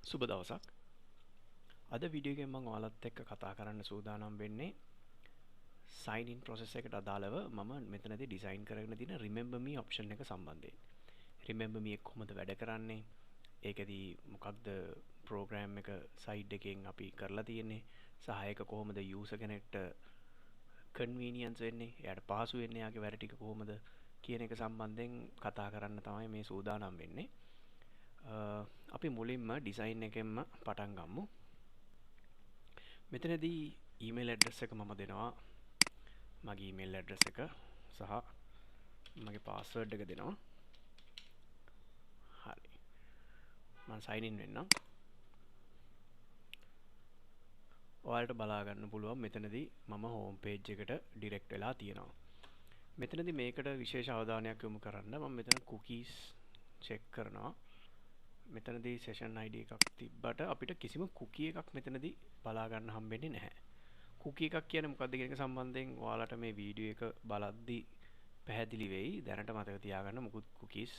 සුබ දවසක්. අද වීඩියෝ එකෙන් මම ඔයාලත් එක්ක කතා කරන්න සූදානම් වෙන්නේ sign in process එකට අදාළව මම මෙතනදී ඩිසයින් කරගෙන තියෙන remember me option එක සම්බන්ධයෙන්. Remember me එක කොහොමද වැඩ කරන්නේ? ඒකෙදී මොකක්ද ප්‍රෝග්‍රෑම් එක සයිඩ් එකෙන් අපි කරලා තියෙන්නේ? සහ ඒක කොහොමද යූසර් කෙනෙක්ට කන්වීනියන්ස් වෙන්නේ? එයාට පහසු වෙන්නේ එයාගේ වැඩ ටික කොහොමද කියන එක සම්බන්ධයෙන් කතා කරන්න තමයි මේ සූදානම් වෙන්නේ. අපි මුලින්ම ඩිසයින් එකෙන්ම පටන් ගමු. මෙතනදී ඊමේල් ඇඩ්‍රස් එක මම දෙනවා. මගේ ඊමේල් ඇඩ්‍රස් එක සහ මගේ පාස්වර්ඩ් එක දෙනවා. හරි. මම සයින් ඉන් වෙන්නම්. ඔයාලට බලා ගන්න පුළුවන් මෙතනදී මම හෝම් පේජ් එකට ඩිරෙක්ට් වෙලා තියෙනවා. මෙතනදී මේකට විශේෂ අවධානයක් යොමු කරන්න මම මෙතන කුකීස් චෙක් කරනවා. මෙතනදී සෙෂන් ID එකක් තිබ්බට අපිට කිසිම කුකී එකක් මෙතනදී බලා ගන්න හම්බෙන්නේ නැහැ. කුකී එකක් කියන්නේ මොකද්ද කියන එක සම්බන්ධයෙන් ඔයාලට මේ වීඩියෝ එක බලද්දී පැහැදිලි වෙයි. දැනට මතක තියාගන්න මොකුත් කුකීස්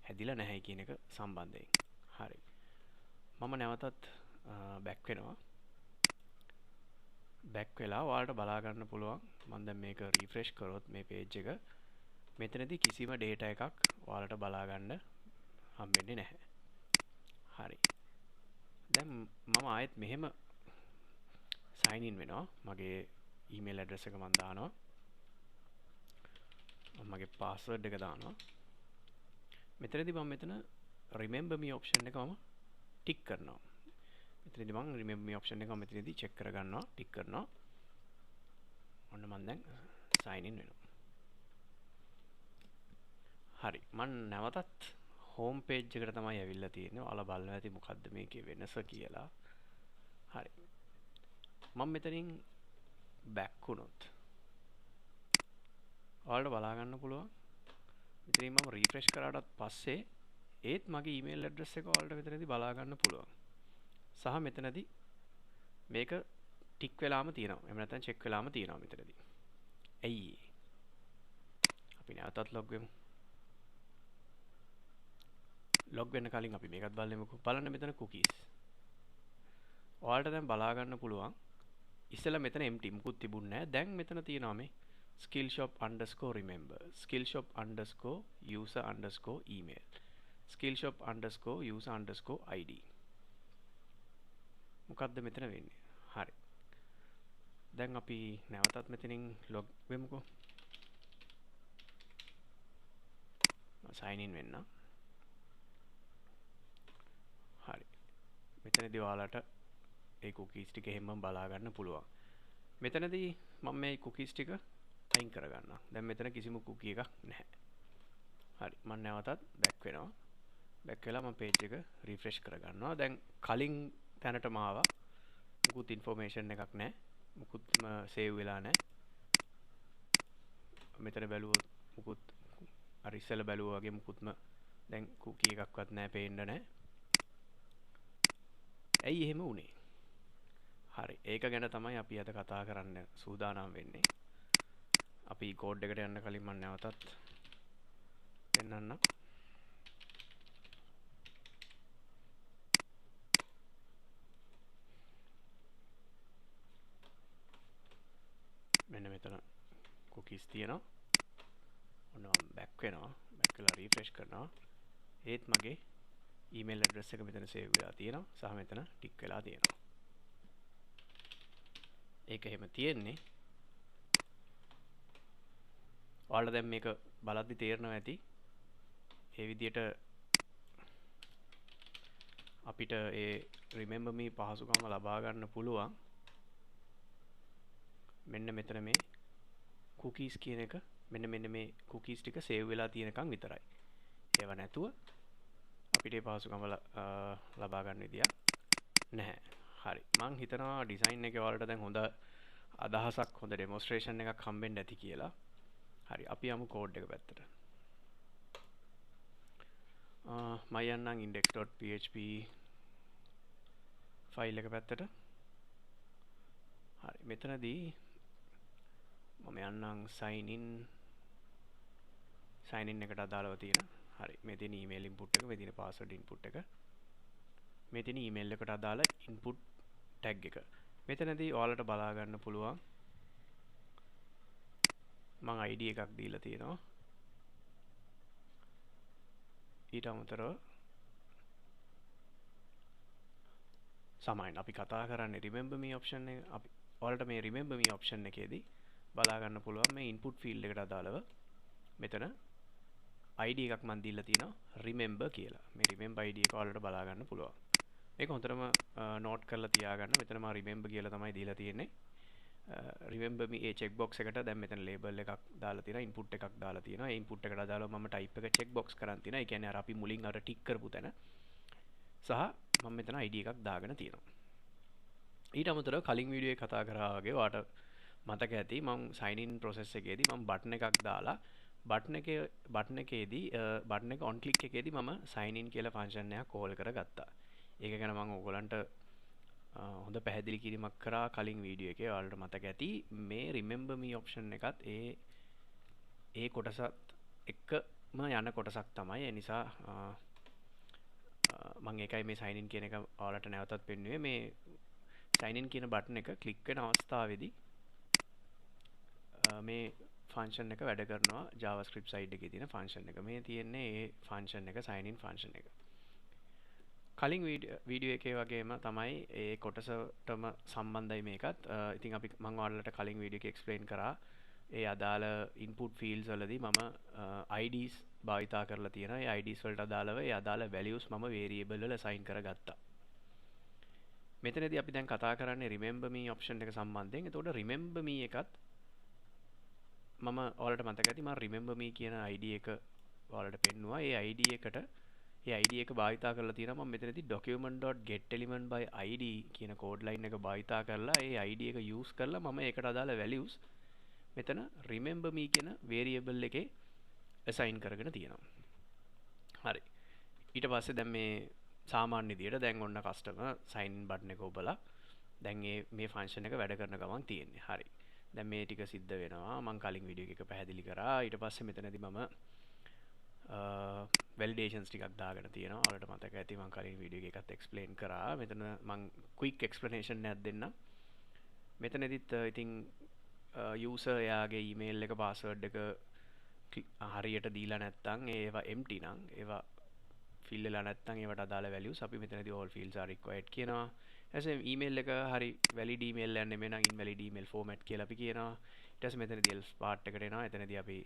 හැදිලා නැහැ කියන එක සම්බන්ධයෙන්. හරි. මම නැවතත් බැක් වෙනවා. බැක් වෙලා ඔයාලට බලා ගන්න පුළුවන් මම දැන් මේක රිෆ්‍රෙෂ් කරොත් මේ පේජ් එක මෙතනදී කිසිම ඩේටා එකක් ඔයාලට බලා ගන්න හම්බෙන්නේ නැහැ. හරි. දැන් මම ආයෙත් මෙහෙම සයින් ඉන් වෙනවා. මගේ ඊමේල් ඇඩ්‍රස් එක මම දානවා. මගේ පාස්වර්ඩ් එක දානවා. මෙතනදී මම මෙතන remember me option එක මම ටික් කරනවා. මෙතනදී මම remember me option එක මම මෙතනදී චෙක් කරගන්නවා, ටික් කරනවා. ඔන්න මම දැන් සයින් ඉන් වෙනවා. හරි. මම නැවතත් හෝම් පේජ් එකට තමයි ඇවිල්ලා තියෙන්නේ. ඔයාලා බලනවා ඇති මොකද්ද මේකේ වෙනස කියලා. හරි. මම මෙතනින් බැක් වුණොත් ඔයාලට බලා ගන්න පුළුවන්. මෙතනින් මම රිෆ්‍රෙෂ් කරාටත් පස්සේ ඒත් මගේ ඊමේල් ඇඩ්‍රස් එක ඔයාලට මෙතනදී බලා ගන්න පුළුවන්. සහ මෙතනදී මේක ටික් වෙලාම තියෙනවා. එහෙම නැත්නම් චෙක් වෙලාම තියෙනවා මෙතනදී. ඇයි ඒ? අපි නැවතත් ලොග් වෙමු. ලොග් වෙන්න කලින් අපි මේකත් බලමුකෝ. බලන්න මෙතන කුකීස්. ඔයාලට දැන් බලා ගන්න පුළුවන්. ඉස්සෙල්ලා මෙතන empty මුකුත් තිබුණේ නැහැ. දැන් මෙතන තියෙනවා මේ skillshop_remember, skillshop_user_email, skillshop_user_id. මොකද්ද මෙතන වෙන්නේ? හරි. දැන් අපි නැවතත් මෙතනින් ලොග් වෙමුකෝ. සයින් ඉන් වෙන්න. හරි. මෙතනදී ඔයාලට ඒ කුකීස් ටික එහෙමම බලා ගන්න පුළුවන්. මෙතනදී මම මේ කුකීස් ටික අයින් කරගන්නවා. දැන් මෙතන කිසිම කුකී එකක් නැහැ. හරි. මම නැවතත් බැක් වෙනවා. බැක් වෙලා මම පේජ් එක රිෆ්‍රෙෂ් කරගන්නවා. දැන් කලින් තැනටම ආවා. මුකුත් ඉන්ෆර්මේෂන් එකක් නැහැ. මුකුත්ම සේව් වෙලා නැහැ. මෙතන බැලුවොත් මුකුත් අර ඉස්සෙල්ලා බැලුවා වගේ මුකුත්ම දැන් කුකී එකක්වත් නැහැ, පේන්න නැහැ. ඇයි එහෙම වුනේ? හරි. ඒක ගැන තමයි අපි අද කතා කරන්න සූදානම් වෙන්නේ. අපි කෝඩ් එකට යන්න කලින් මම නැවතත් පෙන්නන්නම්. මෙන්න මෙතන කුකීස් තියෙනවා. ඔන්න මම බැක් වෙනවා. බැක් වෙලා රිෆ්‍රෙෂ් කරනවා. ඒත් මගේ ඊමේල් ඇඩ්‍රස් එක මෙතන සේව් වෙලා තියෙනවා සහ මෙතන ටික් වෙලා තියෙනවා. ඒක එහෙම තියෙන්නේ. ඔයාලා දැන් මේක බලද්දි තේරෙනවා ඇති. ඒ විදිහට අපිට ඒ remember me පහසුකම ලබා ගන්න පුළුවන්. මෙන්න මෙතන මේ කුකීස් කියන එක මෙන්න මෙන්න මේ කුකීස් ටික සේව් වෙලා තියෙනකන් විතරයි. ඒව නැතුව අපිට ඒ පහසුකම ලබා ගන්න විදියක් නැහැ. හරි. මං හිතනවා ඩිසයින් එකේ ඔයාලට දැන් හොඳ අදහසක්, හොඳ ඩෙමොන්ස්ට්‍රේෂන් එකක් හම්බෙන්න ඇති කියලා. හරි. අපි යමු කෝඩ් එක පැත්තට. මම යන්නම් index.php file එක පැත්තට. හරි. මෙතනදී මම යන්නම් sign in එකට අදාළව තියෙන. හරි. මේ තියෙන email input එක, මේ තියෙන password input එක. මේ තියෙන ඊමේල් එකට අදාළ ඉන්පුට් ටැග් එක. මෙතනදී ඔයාලට බලා ගන්න පුළුවන් මං ID එකක් දීලා තියෙනවා. ඊට අමතරව සමාන අපි කතා කරන්නේ remember me option එක. අපි ඔයාලට මේ remember me option එකේදී බලා ගන්න පුළුවන් මේ input field එකට අදාළව මෙතන ID එකක් මං දීලා තියෙනවා remember කියලා. මේ remember ID එක ඔයාලට බලා ගන්න පුළුවන්. මේක හොඳටම නෝට් කරලා තියාගන්න. මෙතන මම remember කියලා තමයි දීලා තියෙන්නේ. Remember me ඒ check box එකට දැන් මෙතන label එකක් දාලා තියෙනවා, input එකක් දාලා තියෙනවා. ඒ input එකට අදාළව මම type එක check box කරන් තියෙනවා. ඒ කියන්නේ අර අපි මුලින් අර ටික් කරපු තැන සහ මම මෙතන ID එකක් දාගෙන තියෙනවා. ඊට අමතරව කලින් වීඩියෝ එකේ කතා කරා වගේ ඔයාලට මතක ඇති මම sign in process එකේදී මම බටන් එකක් දාලා බටන් එකේදී බටන් එක on click එකේදී මම sign in කියලා ෆන්ක්ෂන් එකක් කෝල් කරගත්තා. ඒක ගැන මම ඕගොල්ලන්ට හොඳ පැහැදිලි කිරීමක් කරා කලින් වීඩියෝ එකේ. ඔයාලට මතක ඇති මේ remember me option එකත් ඒ ඒ කොටසත් එක්කම යන කොටසක් තමයි. ඒ නිසා මම ඒකයි මේ sign in කියන එක ඔයාලට නැවතත් පෙන්නුවේ. මේ sign in කියන බටන් එක ක්ලික් වෙන අවස්ථාවේදී මේ ෆන්ක්ෂන් එක වැඩ කරනවා. JavaScript side එකේ තියෙන ෆන්ක්ෂන් එක. මේ තියෙන්නේ ඒ ෆන්ක්ෂන් එක, sign in function එක. කලින් වීඩියෝ එකේ වගේම තමයි ඒ කොටසටම සම්බන්ධයි මේකත්. ඉතින් අපි මම ඔයාලට කලින් වීඩියෝ එකේ එක්ස්ප්ලেইন කරා ඒ අදාළ ඉන්පුට් ෆීල්ඩ්ස් වලදී මම IDs භාවිතා කරලා තියෙනවා. ඒ IDs වලට අදාළව ඒ අදාළ වැලියුස් මම වේරියබල් වල අසයින් කරගත්තා. මෙතනදී අපි දැන් කතා කරන්නේ remember me option එක සම්බන්ධයෙන්. එතකොට remember me එකත් මම ඔයාලට මතක ඇති මම remember me කියන ID එක ඔයාලට පෙන්නුවා. ඒ ID එකට ඒ ID එක භාවිතා කරලා තියෙනවා. මම මෙතනදී document.getElementById කියන කෝඩ් ලයින් එක භාවිතා කරලා ඒ ID එක යූස් කරලා මම ඒකට අදාළ වැලියුස් මෙතන remember me කියන වේරියබල් එකේ assign කරගෙන තියෙනවා. හරි. ඊට පස්සේ දැන් මේ සාමාන්‍ය විදියට දැන් ඔන්න කස්ටමර් sign in button එක ඔබලා දැන් මේ ෆන්ක්ෂන් එක වැඩ කරන ගමන් තියෙන්නේ. හරි. දැන් මේ ටික සිද්ධ වෙනවා. මම කලින් වීඩියෝ එකක පැහැදිලි කරා. ඊට පස්සේ මෙතනදී මම වැලිඩේෂන්ස් ටිකක් දාගෙන තියෙනවා. ඔයාලට මතක ඇති මම කලින් වීඩියෝ එකකත් එක්ස්ප්ලেইন කරා. මෙතන මම ක්වික් එක්ස්ප්ලනේෂන් එකක් දෙන්නම්. මෙතනදිත් ඉතින් යූසර් එයාගේ ඊමේල් එක පාස්වර්ඩ් එක හරියට දීලා නැත්නම් ඒවා empty නම් ඒවා ෆිල් වෙලා නැත්නම් ඒවට අදාළ වැලියුස් අපි මෙතනදී all fields are required කියනවා. ඊට පස්සේ ඊමේල් එක හරි වැලිඩ් ඊමේල් එකක් නෙමෙයි නම් invalid email format කියලා අපි කියනවා. ඊට පස්සේ මෙතනදී else part එකට එනවා. එතනදී අපි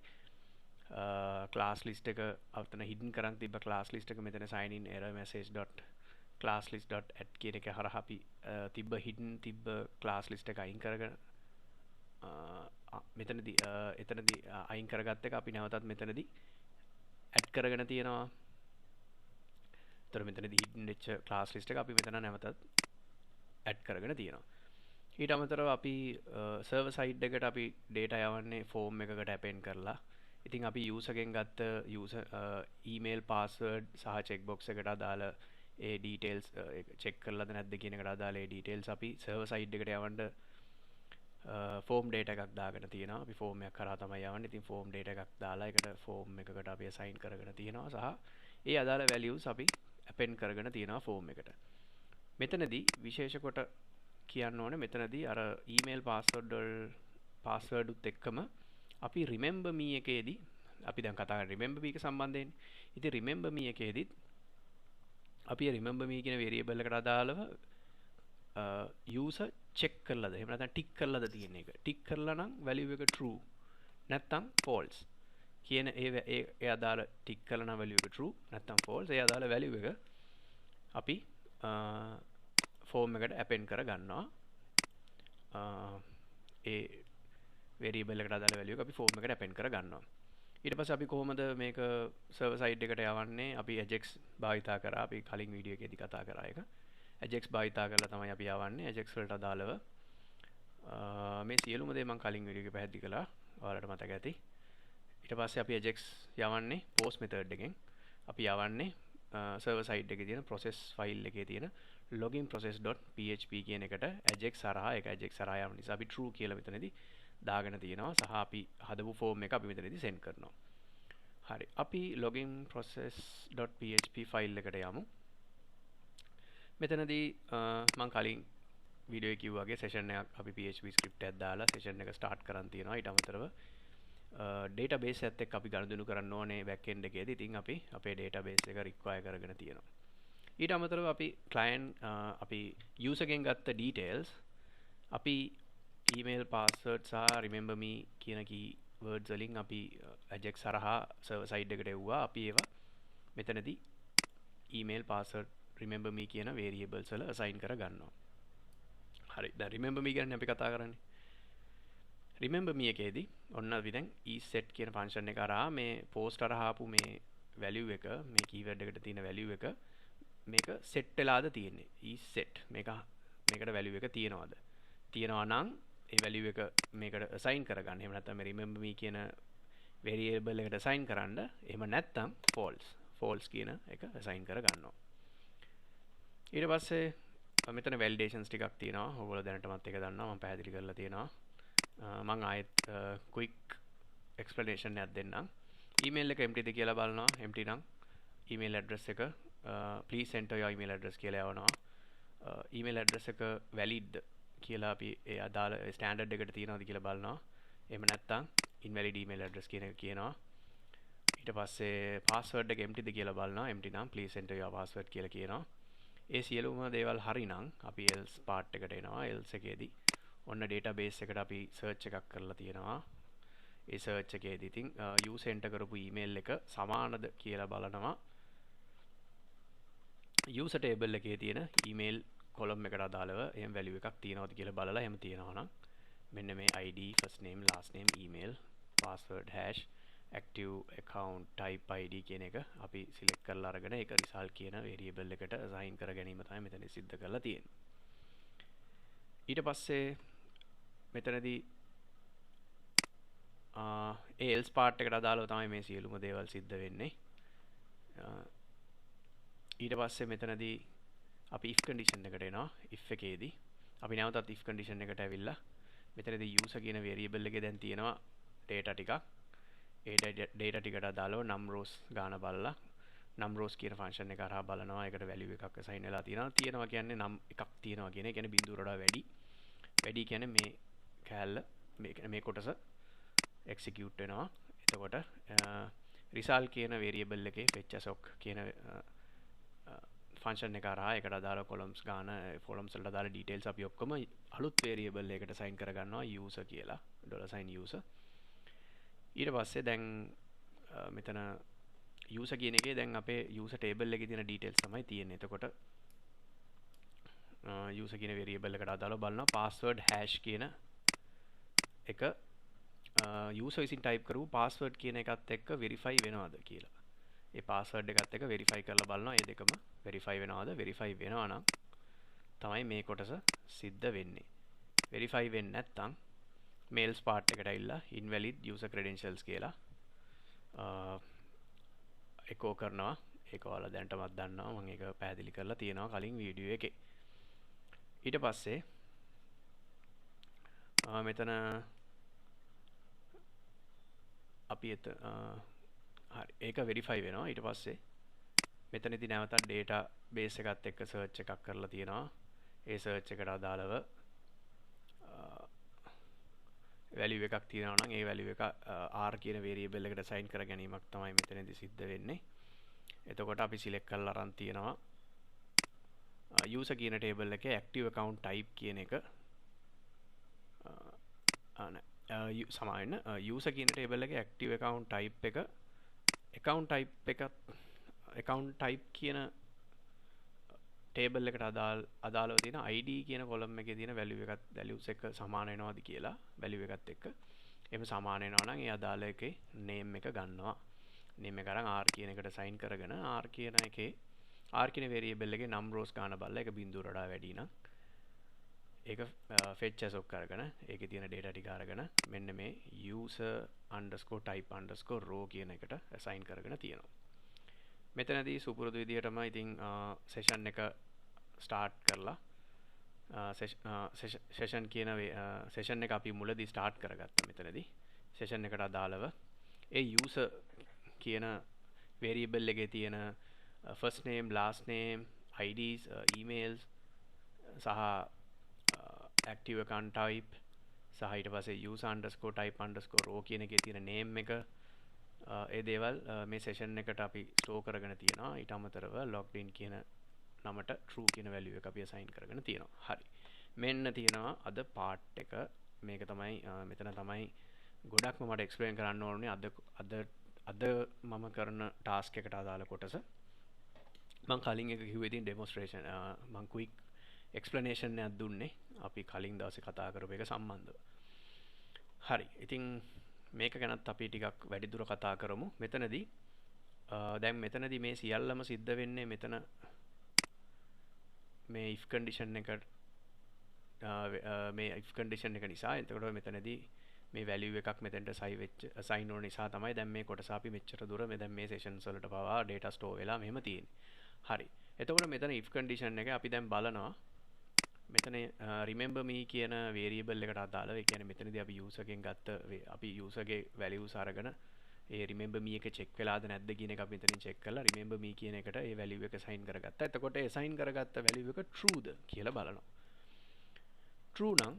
ක්ලාස් ලිස්ට් එක අතන හිඩන් කරන් තිබ්බ ක්ලාස් ලිස්ට් එක මෙතන sign in error message dot class list dot add කියන එක හරහා අපි තිබ්බ හිඩන් තිබ්බ ක්ලාස් ලිස්ට් එක අයින් කරගෙන මෙතනදී එතනදී අයින් කරගත්ත එක අපි නැවතත් මෙතනදී ඇඩ් කරගෙන තියෙනවා. ඒතර මෙතනදී හිඩන් වෙච්ච ක්ලාස් ලිස්ට් එක අපි මෙතන නැවතත් ඇඩ් කරගෙන තියෙනවා. ඊට අමතරව අපි සර්වර් සයිඩ් එකට අපි ඩේටා යවන්නේ ෆෝම් එකකට ඇපෙන්ඩ් කරලා. ඉතින් අපි යූසර් ගෙන් ගත්ත යූසර් ඊමේල් පාස්වර්ඩ් සහ චෙක් බොක්ස් එකට අදාළ ඒ ඩීටේල්ස් චෙක් කරලාද නැද්ද කියන එකට අදාළ ඒ ඩීටේල්ස් අපි සර්වර් සයිඩ් එකට යවන්න ෆෝම් ඩේටා එකක් දාගෙන තියෙනවා. අපි ෆෝම් එකක් කරා තමයි යවන්නේ. ඉතින් ෆෝම් ඩේටා එකක් දාලා ඒකට ෆෝම් එකකට අපි අසයින් කරගෙන තියෙනවා සහ ඒ අදාළ වැලියුස් අපි ඇපෙන්ඩ් කරගෙන තියෙනවා ෆෝම් එකට. මෙතනදී විශේෂ කොට කියන්න ඕනේ මෙතනදී අර ඊමේල් පාස්වර්ඩ් වල පාස්වර්ඩ් උත් එක්කම අපි remember me එකේදී අපි දැන් කතා කරන්නේ remember me එක සම්බන්ධයෙන්. ඉතින් remember me එකේදීත් අපි remember me කියන වේරියබල් එකට අදාළව user check කරලාද එහෙම නැත්නම් ටික් කරලාද තියෙන එක. ටික් කරලා නම් වැලියු එක true නැත්නම් false කියන ඒ ඒ අදාළ ටික් කරලා නම් වැලියු එක true නැත්නම් false ඒ අදාළ වැලියු එක අපි ෆෝම් එකට ඇපෙන්ඩ් කර ගන්නවා. ඒ වේරියබල් එකට අදාළ වැලියු එක අපි ෆෝම් එකට ඇපෙන්ඩ් කර ගන්නවා. ඊට පස්සේ අපි කොහොමද මේක සර්වර් සයිඩ් එකට යවන්නේ? අපි Ajax භාවිතා කරා. අපි කලින් වීඩියෝ එකේදී කතා කරා ඒක. Ajax භාවිතා කරලා තමයි අපි යවන්නේ. Ajax වලට අදාළව මේ සියලුම දේ මම කලින් වීඩියෝ එකේ පැහැදිලි කළා. ඔයාලට මතක ඇති. ඊට පස්සේ අපි Ajax යවන්නේ post method එකෙන්. අපි යවන්නේ සර්වර් සයිඩ් එකේ තියෙන process file එකේ තියෙන login process.php කියන එකට Ajax හරහා ඒක Ajax හරහා යවන නිසා අපි true කියලා මෙතනදී දාගෙන තියෙනවා සහ අපි හදපු ෆෝම් එක අපි මෙතනදී සෙන්ඩ් කරනවා. හරි. අපි login process.php file එකට යමු. මෙතනදී මම කලින් වීඩියෝ එකේ කිව්වා වගේ සෙෂන් එකක් අපි PHP script එකක් දාලා සෙෂන් එක ස්ටාර්ට් කරන් තියෙනවා. ඊට අමතරව ඩේටාබේස් එකත් එක්ක අපි ගනුදෙනු කරන්න ඕනේ බෑක් එන්ඩ් එකේදී. ඉතින් අපි අපේ ඩේටාබේස් එක රික්වයර් කරගෙන තියෙනවා. ඊට අමතරව අපි ක්ලයන්ට් අපි යූසර් ගෙන් ගත්ත ඩීටේල්ස් අපි ඊමේල්, පාස්වර්ඩ් සහ remember me කියන කීවර්ඩ්ස් වලින් අපි Ajax හරහා සර්වර් සයිඩ් එකට එව්වා. අපි ඒවා මෙතනදී ඊමේල්, පාස්වර්ඩ්, remember me කියන වේරියබල්ස් වල අසයින් කර ගන්නවා. හරි, දැන් remember me ගැන අපි කතා කරන්නේ. Remember me එකේදී ඔන්න අපි දැන් isset කියන ෆන්ක්ෂන් එක හරහා මේ post හරහා ආපු මේ වැලියු එක, මේ කීවර්ඩ් එකට තියෙන වැලියු එක මේක සෙට් වෙලාද තියෙන්නේ. Isset මේකට වැලියු එක තියෙනවද? තියෙනවා නම් ඒ වැලියු එක මේකට අසයින් කරගන්න. එහෙම නැත්නම් මේ remember me කියන වේරියබල් එකට අසයින් කරන්න. එහෙම නැත්නම් false. False කියන එක අසයින් කරගන්නවා. ඊට පස්සේ මෙතන වැලිඩේෂන්ස් ටිකක් තියෙනවා. ඔයගොල්ලෝ දැනටමත් ඒක දන්නවා. මම පැහැදිලි කරලා තියෙනවා. මං ආයෙත් ක්වික් එක්ස්ප්ලනේෂන් එකක් දෙන්නම්. ඊමේල් එක empty ද කියලා බලනවා. Empty නම් ඊමේල් ඇඩ්‍රස් එක please enter your email address කියලා යවනවා. ඊමේල් ඇඩ්‍රස් එක වැලිඩ් කියලා අපි ඒ අදාළ ස්ටෑන්ඩඩ් එකට තියනවද කියලා බලනවා. එහෙම නැත්නම් invalid email address කියන එක කියනවා. ඊට පස්සේ පාස්වර්ඩ් එක empty ද කියලා බලනවා. Empty නම් please enter your password කියලා කියනවා. ඒ සියලුම දේවල් හරි නම් අපි else part එකට එනවා. Else එකේදී ඔන්න database එකට අපි search එකක් කරලා තියෙනවා. ඒ search එකේදී ඉතින් user enter කරපු email එක සමානද කියලා බලනවා. User table එකේ තියෙන email column එකට අදාළව එහෙම value එකක් තියෙනවද කියලා බලලා, එහෙම තියෙනවා නම් මෙන්න මේ ID, first name, last name, email, password hash, active account type ID කියන එක අපි select කරලා අරගෙන ඒක result කියන variable එකට assign කර ගැනීම තමයි මෙතනදී සිද්ධ කරලා තියෙන්නේ. ඊට පස්සේ මෙතනදී ඒ else part එකට අදාළව තමයි මේ සියලුම දේවල් සිද්ධ වෙන්නේ. ඊට පස්සේ මෙතනදී අපි if condition එකට එනවා. If එකේදී අපි නැවතත් if condition එකට ඇවිල්ලා මෙතනදී user කියන variable එකේ දැන් තියෙනවා data ටිකක්. ඒ data ටිකට අදාළව num rows ගාන බලලා num rows කියන ෆන්ක්ෂන් එක හරහා බලනවා ඒකට value එකක් assign වෙලා තියෙනවා. තියෙනවා කියන්නේ num එකක් තියෙනවා කියන එක. කියන්නේ බිංදුවට වඩා වැඩි. වැඩි කියන්නේ මේ කෑල්ල, මේ කියන්නේ මේ කොටස එක්සිකියුට් වෙනවා. එතකොට result කියන variable එකේ fetch assoc කියන ෆන්ක්ෂන් එක හරහා ඒකට අදාළ කොලම්ස් ගාන, කොලම්ස් වලට අදාළ ඩීටේල්ස් අපි ඔක්කොම අලුත් වේරියබල් එකකට අසයින් කරගන්නවා user කියලා, $user. ඊට පස්සේ දැන් මෙතන user කියන එකේ දැන් අපේ user table එකේ තියෙන ඩීටේල්ස් තමයි තියෙන්නේ. එතකොට user කියන වේරියබල් එකට අදාළව බලනවා password hash කියන එක user විසින් ටයිප් කරපු password කියන එකත් එක්ක verify වෙනවද කියලා. ඒ පාස්වර්ඩ් එකත් එක්ක වෙරිෆයි කරලා බලනවා මේ දෙකම වෙරිෆයි වෙනවද. වෙරිෆයි වෙනවා නම් තමයි මේ කොටස සිද්ධ වෙන්නේ. වෙරිෆයි වෙන්නේ නැත්නම් මේල්ස් පාර්ට් එකට ඇවිල්ලා invalid user credentials කියලා එකෝ කරනවා. ඒක ඔයාලා දැනටමත් දන්නවා, මම ඒක පැහැදිලි කරලා තියෙනවා කලින් වීඩියෝ එකේ. ඊට පස්සේ මෙතන අපි හරි, ඒක වෙරිෆයි වෙනවා. ඊට පස්සේ මෙතනදී නැවතත් ඩේටා බේස් එකත් එක්ක සර්ච් එකක් කරලා තියෙනවා. ඒ සර්ච් එකට අදාළව වැලියු එකක් තියෙනවා නම් ඒ වැලියු එක R කියන වේරියබල් එකට අසයින් කර ගැනීමක් තමයි මෙතනදී සිද්ධ වෙන්නේ. එතකොට අපි සිලෙක්ට් කරලා අරන් තියෙනවා user කියන ටේබල් එකේ active account type කියන එක, නෑ, සමා වෙන්න, user කියන ටේබල් එකේ active account type එක account type එක account type කියන ටේබල් එකට අදාළව තියෙන ID කියන කොලම් එකේ තියෙන වැලියු එකත් වැලියුස් එක සමාන වෙනවද කියලා වැලියු එකත් එක්ක. එහෙම සමාන වෙනවා නම් ඒ අදාළ එකේ නේම් එක ගන්නවා. නේම් එක අරන් R කියන එකට සයින් කරගෙන R කියන එකේ R කියන වේරියබල් එකේ num rows ගාන බලලා ඒක බිංදුවට වඩා වැඩි නම් ඒක fetch assoc කරගෙන ඒකේ තියෙන data ටික අරගෙන මෙන්න මේ user_type_row කියන එකට assign කරගෙන තියෙනවා. මෙතනදී සුපුරුදු විදිහටම ඉතින් සෙෂන් එක ස්ටාර්ට් කරලා සෙෂන් කියන සෙෂන් එක අපි මුලදී ස්ටාර්ට් කරගත්තා. මෙතනදී සෙෂන් එකට අදාළව ඒ user කියන වේරියබල් එකේ තියෙන first name, last name, IDs, emails සහ active account type සහ ඊට පස්සේ user underscore type underscore row කියන එකේ තියෙන name එක, ඒ දේවල් මේ සෙෂන් එකට අපි ස්ටෝර් කරගෙන තියෙනවා. ඊට අමතරව logged in කියන නමට true කියන value එක අපි assign කරගෙන තියෙනවා. හරි. මෙන්න තියෙනවා අද part එක. මේක තමයි මෙතන තමයි ගොඩක්ම මට එක්ස්ප්ලেইন කරන්න ඕනේ අද අද අද මම කරන ටාස්ක් එකට අදාළ කොටස. මං කලින් එක කිව්වේ ඉතින් ඩෙමොන්ස්ට්‍රේෂන්, මං ක්වික් එක්ස්ප්ලනේෂන් එකක් දුන්නේ අපි කලින් දවසේ කතා කරපු එක සම්බන්ධව. හරි. ඉතින් මේක ගැනත් අපි ටිකක් වැඩිදුර කතා කරමු. මෙතනදී දැන් මෙතනදී මේ සියල්ලම සිද්ධ වෙන්නේ මෙතන මේ if condition එක, මේ if condition එක නිසා. එතකොට මෙතනදී මේ වැලියු එකක් මෙතෙන්ට assign වෙච්ච assign වුණ නිසා තමයි දැන් මේ කොටස අපි මෙච්චර දුර මේ දැන් මේ සෙෂන්ස් වලට පවා data store වෙලා මෙහෙම තියෙන්නේ. හරි. එතකොට මෙතන if condition එක අපි දැන් බලනවා මෙතන remember me කියන variable එකට අදාළව, ඒ කියන්නේ මෙතනදී අපි user ගෙන් ගත්ත අපි user ගේ values අරගෙන ඒ remember me එක check වෙලාද නැද්ද කියන එක අපි මෙතනින් check කරලා remember me කියන එකට ඒ value එක assign කරගත්තා. එතකොට ඒ assign කරගත්ත value එක true ද කියලා බලනවා. True නම්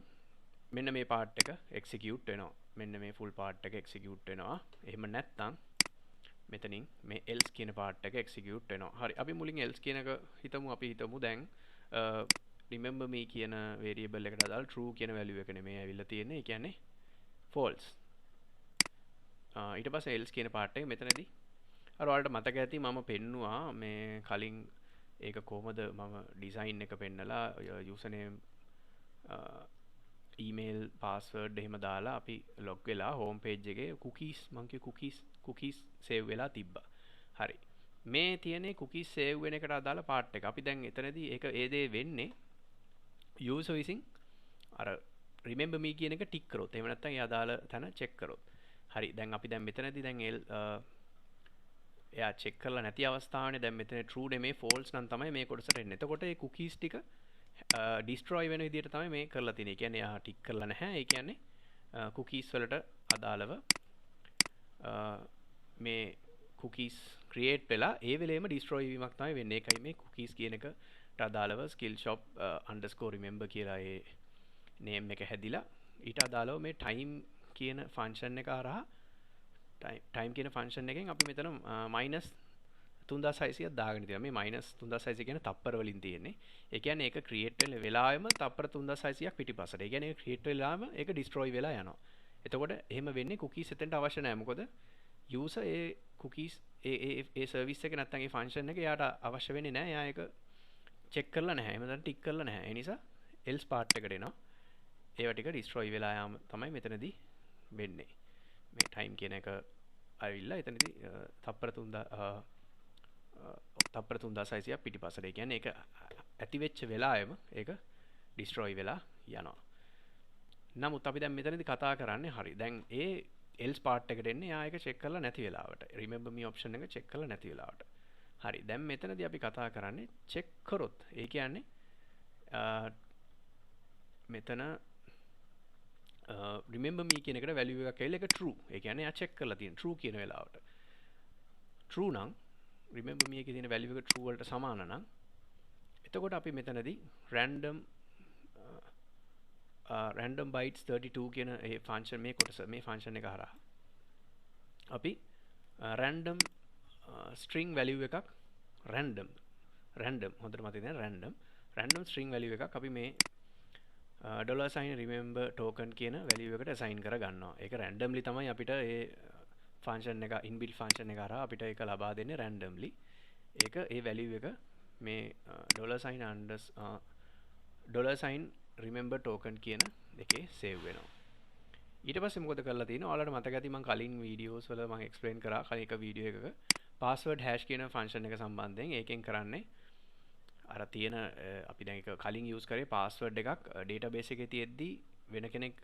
මෙන්න මේ part එක execute වෙනවා. මෙන්න මේ full part එක execute වෙනවා. එහෙම නැත්නම් මෙතනින් මේ else කියන part එක execute වෙනවා. හරි. අපි මුලින් else කියන එක හිතමු. අපි හිතමු දැන් remember me කියන variable එකට අදාළ true කියන value එක නෙමෙයි ඇවිල්ලා තියෙන්නේ. ඒ කියන්නේ false. ඊට පස්සේ else කියන part එක මෙතනදී අර ඔයාලට මතක ඇති මම පෙන්නුවා මේ කලින් ඒක කොහොමද මම ඩිසයින් එක පෙන්නලා username, email, password එහෙම දාලා අපි ලොග් වෙලා හෝම් පේජ් එකේ කුකීස්, මං කිව්වේ කුකීස් කුකීස් සේව් වෙලා තිබ්බා. හරි. මේ තියෙන්නේ කුකීස් සේව් වෙන එකට අදාළ පාර්ට් එක. අපි දැන් එතනදී ඒක ඒ දේ වෙන්නේ යූසර් විසින් අර remember me කියන එක ටික් කරොත්, එහෙම නැත්නම් ඒ අදාළ තැන චෙක් කරොත්. හරි. දැන් අපි දැන් මෙතනදී දැන් එයා චෙක් කරලා නැති අවස්ථාවනේ දැන් මෙතන true නෙමෙයි false නම් තමයි මේ කොටසට එන්නේ. එතකොට ඒ කුකීස් ටික ඩිස්ට්‍රොයි වෙන විදිහට තමයි මේ කරලා තියෙන්නේ. ඒ කියන්නේ එයා ටික් කරලා නැහැ. ඒ කියන්නේ කුකීස් වලට අදාළව මේ කුකීස් ක්‍රියේට් වෙලා ඒ වෙලේම ඩිස්ට්‍රොයි වීමක් තමයි වෙන්නේ. ඒකයි මේ කුකීස් කියන එකට අදාළව skill shop underscore remember කියලා ඒ නේම් එක හැදිලා ඊට අදාළව මේ time කියන ෆන්ක්ෂන් එක හරහා time කියන ෆන්ක්ෂන් එකෙන් අපි මෙතන මයිනස් 3600ක් දාගෙන තියෙනවා. මේ මයිනස් 3600 කියන්නේ තප්පර වලින් තියෙන්නේ. ඒ කියන්නේ ඒක ක්‍රියේට් වෙන වෙලාවෙම තප්පර 3600ක් පිටිපස්සට. ඒ කියන්නේ ඒක ක්‍රියේට් වෙලාම ඒක ඩිස්ට්‍රොයි වෙලා යනවා. එතකොට එහෙම වෙන්නේ කුකීස් එතනට අවශ්‍ය නැහැ. මොකද යූසර් ඒ කුකීස් ඒ ඒ ඒ සර්විස් එක නැත්තම් ඒ ෆන්ක්ෂන් එක එයාට අවශ්‍ය වෙන්නේ නැහැ. එයා ඒක චෙක් කරලා නැහැ. එහෙම නැත්නම් ටික් කරලා නැහැ. ඒ නිසා else part එකට එනවා. ඒවා ටික ඩිස්ට්‍රොයි වෙලා යාම තමයි මෙතනදී වෙන්නේ. මේ ටයිම් කියන එක ඇවිල්ලා එතනදී තප්පර 3000 තප්පර 3600ක් පිටිපස්සට. ඒ කියන්නේ ඒක ඇති වෙච්ච වෙලාවෙම ඒක ඩිස්ට්‍රොයි වෙලා යනවා. නමුත් අපි දැන් මෙතනදී කතා කරන්නේ හරි. දැන් ඒ else part එකට එන්නේ එයා ඒක චෙක් කරලා නැති වෙලාවට. Remember me option එක චෙක් කරලා නැති වෙලාවට. හරි. දැන් මෙතනදී අපි කතා කරන්නේ චෙක් කරොත්. ඒ කියන්නේ මෙතන remember me කියන එකට value එකක් ඇවිල්ලා ඒක true. ඒ කියන්නේ එයා චෙක් කරලා තියෙන true කියන වෙලාවට. True නම් remember me එකේ තියෙන value එක true වලට සමාන නම් එතකොට අපි මෙතනදී random bytes 32 කියන ඒ ෆන්ක්ෂන් මේ කොටස මේ ෆන්ක්ෂන් එක හරහා අපි random string value එකක්, random random හොඳට මතක තියාගන්න, random random string value එකක් අපි මේ dollar sign remember token කියන value එකට assign කර ගන්නවා. ඒක randomly තමයි අපිට ඒ ෆන්ක්ෂන් එක inbuilt function එක හරහා අපිට ඒක ලබා දෙන්නේ randomly. ඒක ඒ value එක මේ dollar sign unders dollar sign remember token කියන එකේ save වෙනවා. ඊට පස්සේ මොකද කරලා තියෙන්නේ? ඔයාලට මතක ඇති මම කලින් වීඩියෝස් වල මම එක්ස්ප්ලেইন කරා කලින් එක වීඩියෝ එකක password hash කියන ෆන්ක්ෂන් එක සම්බන්ධයෙන්. ඒකෙන් කරන්නේ අර තියෙන අපි දැන් ඒක කලින් යූස් කරේ පාස්වර්ඩ් එකක් ඩේටාබේස් එකේ තියෙද්දි වෙන කෙනෙක්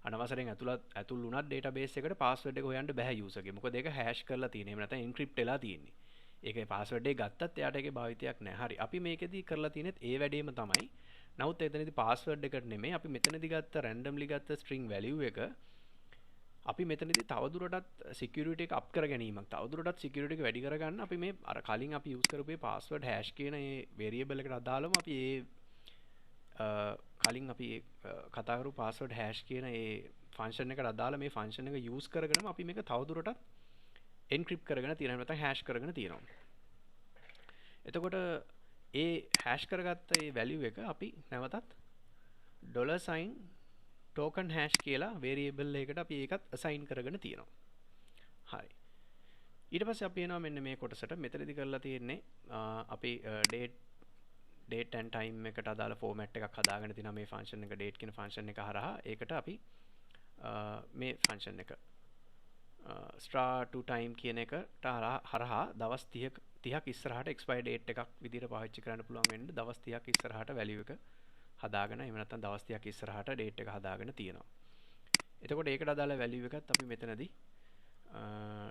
අනවසරයෙන් ඇතුල් වුණත් ඩේටාබේස් එකට පාස්වර්ඩ් එක හොයන්න බෑ යූසර්ගේ. මොකද ඒක හැෂ් කරලා තියෙන්නේ. එහෙම නැත්නම් එන්ක්‍රිප්ට් වෙලා තියෙන්නේ. ඒකේ පාස්වර්ඩ් එක ගත්තත් එයාට ඒකේ භාවිතයක් නෑ. හරි. අපි මේකෙදි කරලා තියෙනෙත් ඒ වැඩේම තමයි. නමුත් එතනදි පාස්වර්ඩ් එකට නෙමෙයි අපි මෙතනදි ගත්ත රැන්ඩම්ලි ගත්ත ස්ට්‍රින්ග් වැලියු එක අපි මෙතනදී තවදුරටත් සිකියුරිටි එක අප් කර ගැනීමක්, තවදුරටත් සිකියුරිටි එක වැඩි කරගන්න අපි මේ අර කලින් අපි යූස් කරපු මේ පාස්වර්ඩ් හැෂ් කියන ඒ වේරියබල් එකට අදාළවම අපි ඒ කලින් අපි කතා කරපු පාස්වර්ඩ් හැෂ් කියන ඒ ෆන්ක්ෂන් එකට අදාළ මේ ෆන්ක්ෂන් එක යූස් කරගෙනම අපි මේක තවදුරටත් එන්ක්‍රිප්ට් කරගෙන තියෙනවා, නැත්නම් හැෂ් කරගෙන තියෙනවා. එතකොට ඒ හැෂ් කරගත්ත ඒ වැලියු එක අපි නැවතත් ඩොලර් සයින් ටෝකන් හැෂ් කියලා වේරියබල් එකකට අපි ඒකත් අසයින් කරගෙන තියෙනවා. හරි. ඊට පස්සේ අපි එනවා මෙන්න මේ කොටසට. මෙතනදි කරලා තියෙන්නේ අපි date and time එකට අදාළ ෆෝමැට් එකක් හදාගෙන තිනවා මේ ෆන්ක්ෂන් එක date කියන ෆන්ක්ෂන් එක හරහා. ඒකට අපි මේ ෆන්ක්ෂන් එක star to time කියන එකට හරහා දවස් 30ක් ඉස්සරහට එක්ස්පයර් ඩේට් එකක් විදිහට පාවිච්චි කරන්න පුළුවන් වෙන්න දවස් 30ක් ඉස්සරහට වැලියු එක හදාගෙන, එහෙම නැත්නම් දවස් 30ක් ඉස්සරහට ඩේට් එක හදාගෙන තියෙනවා. එතකොට ඒකට අදාළ වැලියු එකත් අපි මෙතනදී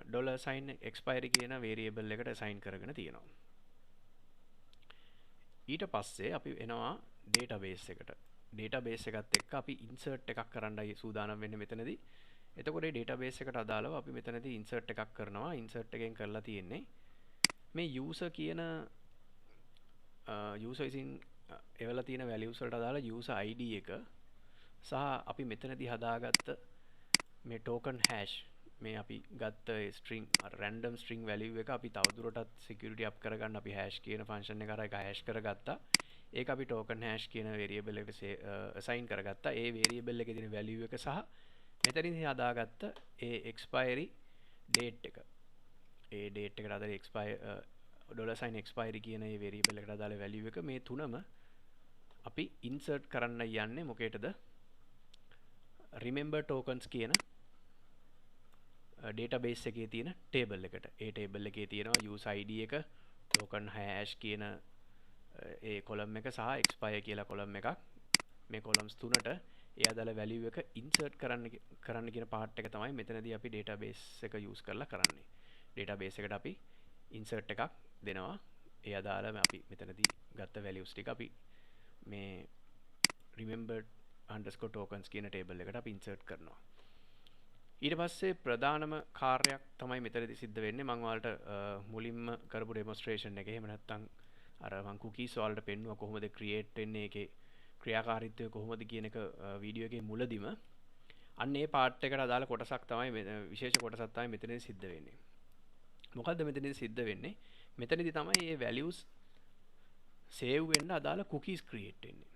ඩොලර් සයින් එක්ස්පයරි කියන වේරියබල් එකට අසයින් කරගෙන තියෙනවා. ඊට පස්සේ අපි එනවා ඩේටාබේස් එකට. ඩේටාබේස් එකත් එක්ක අපි ඉන්සර්ට් එකක් කරන්නයි සූදානම් වෙන්නේ මෙතනදී. එතකොට මේ ඩේටාබේස් එකට අදාළව අපි මෙතනදී ඉන්සර්ට් එකක් කරනවා. ඉන්සර්ට් එකෙන් කරලා තියෙන්නේ මේ යූසර් කියන යූසර් විසින් එවලා තියෙන වැලියුස් වලට අදාළ යූසර් ID එක සහ අපි මෙතනදී හදාගත්ත මේ ටෝකන් හැෂ්, මේ අපි ගත්ත ස්ට්‍රින්ග් අර රැන්ඩම් ස්ට්‍රින්ග් වැලියු එක අපි තවදුරටත් සිකියුරිටි අප් කරගන්න අපි හැෂ් කියන ෆන්ක්ෂන් එක අර එක හැෂ් කරගත්තා. ඒක අපි ටෝකන් හැෂ් කියන වේරියබල් එකට අසයින් කරගත්තා. ඒ වේරියබල් එකේ තියෙන වැලියු එක සහ මෙතනින් හදාගත්ත ඒ එක්ස්පයරි ඩේට් එක, ඒ ඩේට් එකට අදාළ එක්ස්පයර් ඩොලර් සයින් එක්ස්පයරි කියන ඒ වේරියබල් එකට අදාළ වැලියු එක, මේ තුනම අපි ඉන්සර්ට් කරන්න යන්නේ මොකේටද? remember tokens කියන ඩේටාබේස් එකේ තියෙන ටේබල් එකට. ඒ ටේබල් එකේ තියෙනවා user ID එක, token hash කියන ඒ කොලම් එක සහ expire කියලා කොලම් එකක්. මේ කොලම්ස් තුනට ඒ අදාළ වැලියු එක ඉන්සර්ට් කරන්න කියන පාර්ට් එක තමයි මෙතනදී අපි ඩේටාබේස් එක යූස් කරලා කරන්නේ. ඩේටාබේස් එකට අපි ඉන්සර්ට් එකක් දෙනවා. ඒ අදාළම අපි මෙතනදී ගත්ත වැලියුස් ටික අපි මේ remember underscore tokens කියන ටේබල් එකට අපි ඉන්සර්ට් කරනවා. ඊට පස්සේ ප්‍රධානම කාර්යයක් තමයි මෙතනදී සිද්ධ වෙන්නේ. මම ඔයාලට මුලින්ම කරපු ඩෙමොන්ස්ට්‍රේෂන් එක, එහෙම නැත්නම් අර මං කුකීස් ඔයාලට පෙන්නුවා කොහොමද ක්‍රියේට් වෙන්නේ, ඒකේ ක්‍රියාකාරීත්වය කොහොමද කියන එක වීඩියෝ එකේ මුලදිම. අන්න ඒ පාර්ට් එකට අදාළ කොටසක් තමයි, විශේෂ කොටසක් තමයි මෙතනදී සිද්ධ වෙන්නේ. මොකද්ද මෙතනදී සිද්ධ වෙන්නේ? මෙතනදී තමයි මේ වැලියුස් සේව් වෙන්න අදාළ කුකීස් ක්‍රියේට් වෙන්නේ.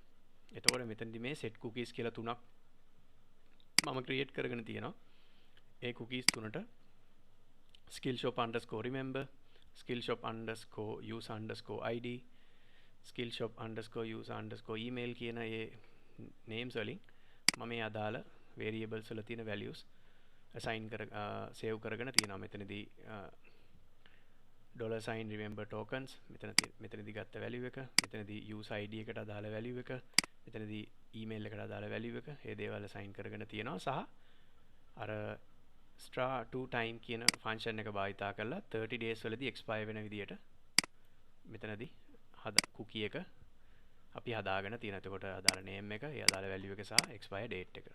එතකොට මෙතනදී මේ සෙට් කුකීස් කියලා තුනක් මම ක්‍රියේට් කරගෙන තියෙනවා. ඒ කුකීස් තුනට skillshop underscore remember, skillshop underscore user underscore id, skillshop underscore user underscore email කියන ඒ නේම්ස් වලින් මම මේ අදාළ වේරියබල්ස් වල තියෙන වැලියුස් අසයින් කර සේව් කරගෙන තියෙනවා. මෙතනදී ඩොලර් සයින් remember tokens මෙතනදී ගත්ත වැලියු එක, මෙතනදී user id එකට අදාළ වැලියු එක, මෙතනදී email එකට අදාළ වැලියු එක, මේ දේවල් අසයින් කරගෙන තියෙනවා. සහ අර star to time කියන ෆන්ක්ෂන් එක භාවිතා කරලා 30 days වලදී එක්ස්පයර් වෙන විදියට මෙතනදී කුකී එක අපි හදාගෙන තියෙනවා. එතකොට අදාළ නේම් එක, ඒ අදාළ වැලියු එක සහ එක්ස්පයර් ඩේට් එක.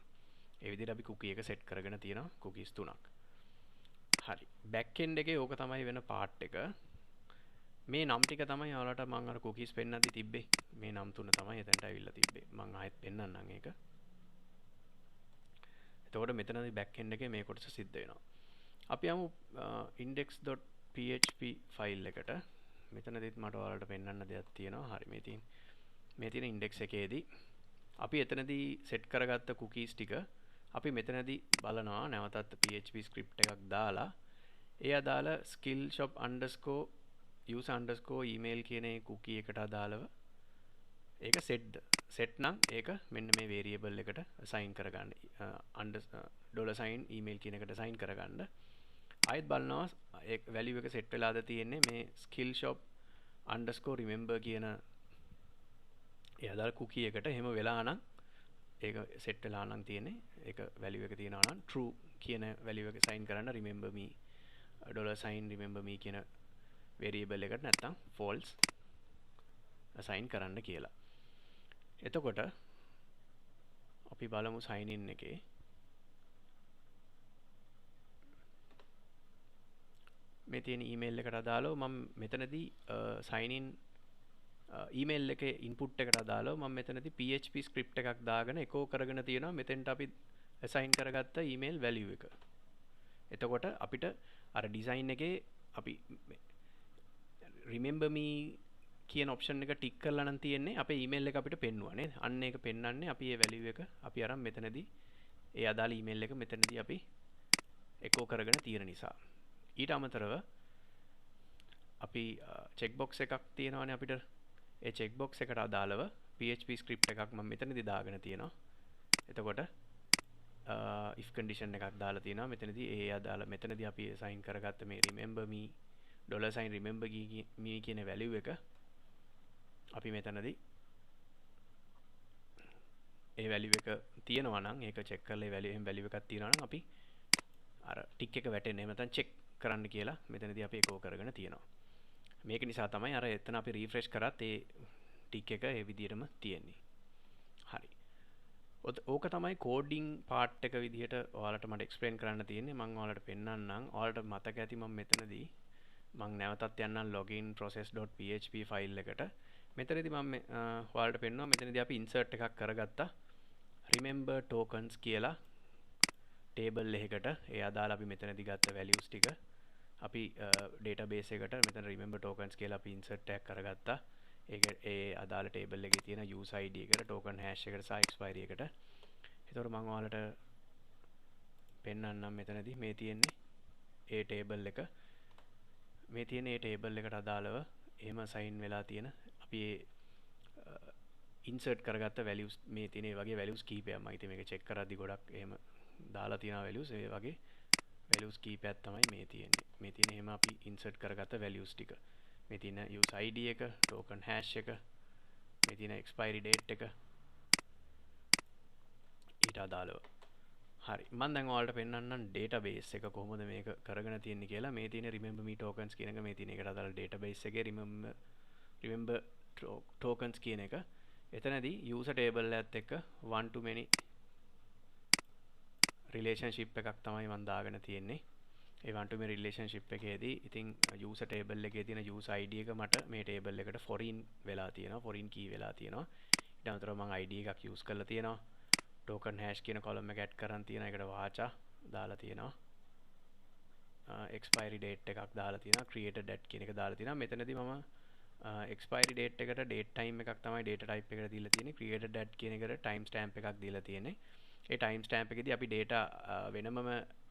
ඒ විදිහට අපි කුකී එක සෙට් කරගෙන තියෙනවා කුකීස් තුනක්. හරි. බෑක් එන්ඩ් එකේ ඕක තමයි වෙන පාර්ට් එක. මේ නම් ටික තමයි ඔයාලට මම අර කුකීස් පෙන්නද්දි තිබ්බේ. මේ නම් තුන තමයි එතනට ඇවිල්ලා තිබ්බේ. මම ආයෙත් පෙන්නන්නම් ඒක. එතකොට මෙතනදී බෑක් එන්ඩ් එකේ මේ කොටස සිද්ධ වෙනවා. අපි යමු index.php file එකට. මෙතනදිත් මට ඔයාලට පෙන්වන්න දෙයක් තියෙනවා. හරි, මේ තියෙන ඉන්ඩෙක්ස් එකේදී අපි එතනදී සෙට් කරගත්ත කුකීස් ටික අපි මෙතනදී බලනවා නැවතත් PHP script එකක් දාලා ඒ අදාළ skillshop underscore user underscore email කියන ඒ කුකී එකට අදාළව ඒක සෙට්ද, සෙට් නම් ඒක මෙන්න මේ වේරියබල් එකට අසයින් කරගන්න, ඩොලර් සයින් ඊමේල් කියන එකට අසයින් කරගන්න. ආයෙත් බලනවා ඒ වැලියු එක සෙට් වෙලාද තියෙන්නේ මේ skillshop underscore remember කියන ඒ අදාළ කුකී එකට. එහෙම වෙලා නම් ඒක සෙට් වෙලා නම් තියෙන්නේ ඒක වැලියු එක තියෙනවා නම් true කියන වැලියු එක සයින් කරන්න remember me dollar sign remember me කියන වේරියබල් එකට, නැත්නම් false assign කරන්න කියලා. එතකොට අපි බලමු sign in එකේ. මේ තියෙන ඊමේල් එකට අදාළව මම මෙතනදී sign in email එකේ ඉන්පුට් එකට අදාළව මම මෙතනදී PHP script එකක් දාගෙන එකෝ කරගෙන තියෙනවා මෙතෙන්ට අපි assign කරගත්ත ඊමේල් වැලියු එක. එතකොට අපිට අර ඩිසයින් එකේ අපි remember me කියන ඔප්ෂන් එක ටික් කරලා නම් තියෙන්නේ අපේ ඊමේල් එක අපිට පෙන්නුවා නේද? අන්න ඒක පෙන්වන්නේ අපි ඒ වැලියු එක අපි අරන් මෙතනදී ඒ අදාළ ඊමේල් එක මෙතනදී අපි එකෝ කරගෙන තියෙන නිසා. ඊට අමතරව අපි චෙක් බොක්ස් එකක් තියෙනවානේ අපිට. ඒ චෙක් බොක්ස් එකට අදාළව PHP script එකක් මම මෙතනදී දාගෙන තියෙනවා. එතකොට if condition එකක් දාලා තියෙනවා මෙතනදී. ඒ අදාළ මෙතනදී අපි assign කරගත්ත මේ remember me $sign remember me කියන වැලියු එක අපි මෙතනදී ඒ වැලියු එක තියෙනවා නම් ඒක චෙක් කරලා ඒ වැලියු එහෙම වැලියු එකක් තියෙනවා නම් අපි අර ටික් එක වැටෙන්නේ එහෙම නැත්නම් චෙක් කරන්න කියලා මෙතනදී අපි එකෝ කරගෙන තියෙනවා. මේක නිසා තමයි අර එතන අපි රීෆ්‍රෙෂ් කරත් ඒ ටික් එක ඒ විදිහටම තියෙන්නේ. හරි. ඕක තමයි කෝඩින් පාර්ට් එක විදිහට ඔයාලට මට එක්ස්ප්ලেইন කරන්න තියෙන්නේ. මම ඔයාලට පෙන්නන්නම්. ඔයාලට මතක ඇති මම මෙතනදී මම නැවතත් යන්නම් login process.php file එකට. මෙතනදී මම ඔයාලට පෙන්නුවා මෙතනදී අපි ඉන්සර්ට් එකක් කරගත්තා remember tokens කියලා ටේබල් එකකට. ඒ අදාළ අපි මෙතනදී ගත්ත වැලියුස් ටික අපි ඩේටාබේස් එකට මෙතන remember tokens කියලා අපි ඉන්සර්ට් එකක් කරගත්තා. ඒක ඒ අදාළ ටේබල් එකේ තියෙන user ID එකට, token hash එකට සහ expiry එකට. ඒතකොට මම ඔයාලට පෙන්වන්නම් මෙතනදී මේ තියෙන්නේ ඒ ටේබල් එක. මේ තියෙන ඒ ටේබල් එකට අදාළව එහෙම සයින් වෙලා තියෙන අපි ඒ ඉන්සර්ට් කරගත්ත වැලියුස් මේ තියෙන ඒ වගේ වැලියුස් කීපයක්. මම ඉතින් මේක චෙක් කරද්දි ගොඩක් එහෙම දාලා තියෙනවා වැලියුස්. ඒ වගේ වැලියුස් කීපයක් තමයි මේ තියෙන්නේ. මේ තියෙන එහෙම අපි ඉන්සර්ට් කරගත්ත වැලියුස් ටික. මේ තියෙන user ID එක, token hash එක, මේ තියෙන expiry date එක ඊට අදාළව. හරි. මම දැන් ඔයාලට පෙන්නන්නම් database එක කොහොමද මේක කරගෙන තියෙන්නේ කියලා. මේ තියෙන remember me tokens කියන එක මේ තියෙන එකට අදාළ database එකේ remember tokens කියන එක. එතනදී user table එකත් එක්ක one to many relationship එකක් තමයි මම දාගෙන තියෙන්නේ. ඒ one to many relationship එකේදී ඉතින් user table එකේ තියෙන user ID එක මට මේ table එකට foreign වෙලා තියෙනවා, foreign key වෙලා තියෙනවා. ඊට අමතරව මම ID එකක් use කරලා තියෙනවා. token hash කියන column එක add කරන් තියෙනවා. ඒකට වාචා දාලා තියෙනවා. Expiry date එකක් දාලා තියෙනවා. Created date කියන එක දාලා තියෙනවා. මෙතනදී මම expiry date එකට date time එකක් තමයි data type එකට දීලා තියෙන්නේ. Created date කියන එකට time stamp එකක් දීලා තියෙන්නේ. ඒ time stamp එකේදී අපි data වෙනමම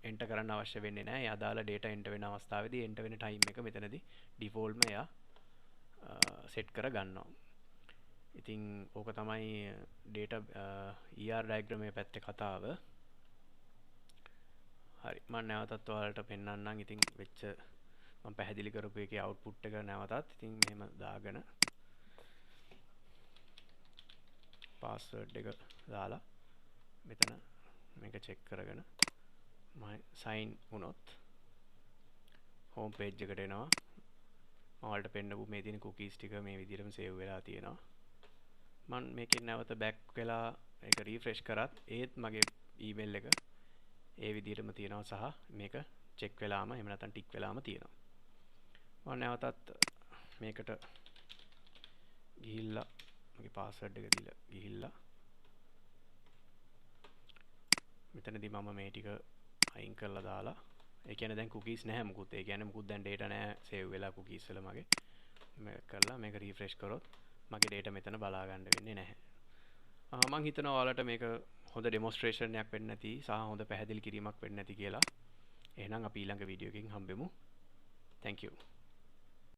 enter කරන්න අවශ්‍ය වෙන්නේ නැහැ. ඒ අදාළ data enter වෙන අවස්ථාවේදී enter වෙන time එක මෙතනදී defaultම එයා set කර ගන්නවා. ඉතින් ඕක තමයි data ER diagram එකේ පැත්තේ කතාව. හරි, මම නැවතත් ඔයාලට පෙන්නන්නම්. ඉතින් වෙච්ච මම පැහැදිලි කරපු එකේ output එක නැවතත් ඉතින් මෙහෙම දාගෙන password එක දාලා මෙතන මේක චෙක් කරගෙන මම sign වුණොත් හෝම් පේජ් එකට එනවා. මම ඔයාලට පෙන්නපු මේ තියෙන කුකීස් ටික මේ විදිහටම සේව් වෙලා තියෙනවා. මම මේකෙන් නැවත බැක් වෙලා ඒක රීෆ්‍රෙෂ් කරත් ඒත් මගේ ඊමේල් එක ඒ විදිහටම තියෙනවා සහ මේක චෙක් වෙලාම එහෙම නැත්නම් ටික් වෙලාම තියෙනවා. මම නැවතත් මේකට ගිහිල්ලා මගේ පාස්වර්ඩ් එක දීලා ගිහිල්ලා මෙතනදී මම මේ ටික අයින් කරලා දාලා, ඒ කියන්නේ දැන් කුකීස් නැහැ මුකුත්. ඒ කියන්නේ මුකුත් දැන් ඩේටා නැහැ සේව් වෙලා කුකීස් වල මගේ. මේක කරලා මේක රීෆ්‍රෙෂ් කරොත් මගේ ඩේටා මෙතන බලා ගන්න වෙන්නේ නැහැ. මං හිතනවා ඔයාලට මේක හොඳ ඩෙමොන්ස්ට්‍රේෂන් එකක් වෙන්න ඇති සහ හොඳ පැහැදිලි කිරීමක් වෙන්න ඇති කියලා. එහෙනම් අපි ඊළඟ වීඩියෝ එකකින් හම්බෙමු. Thank you.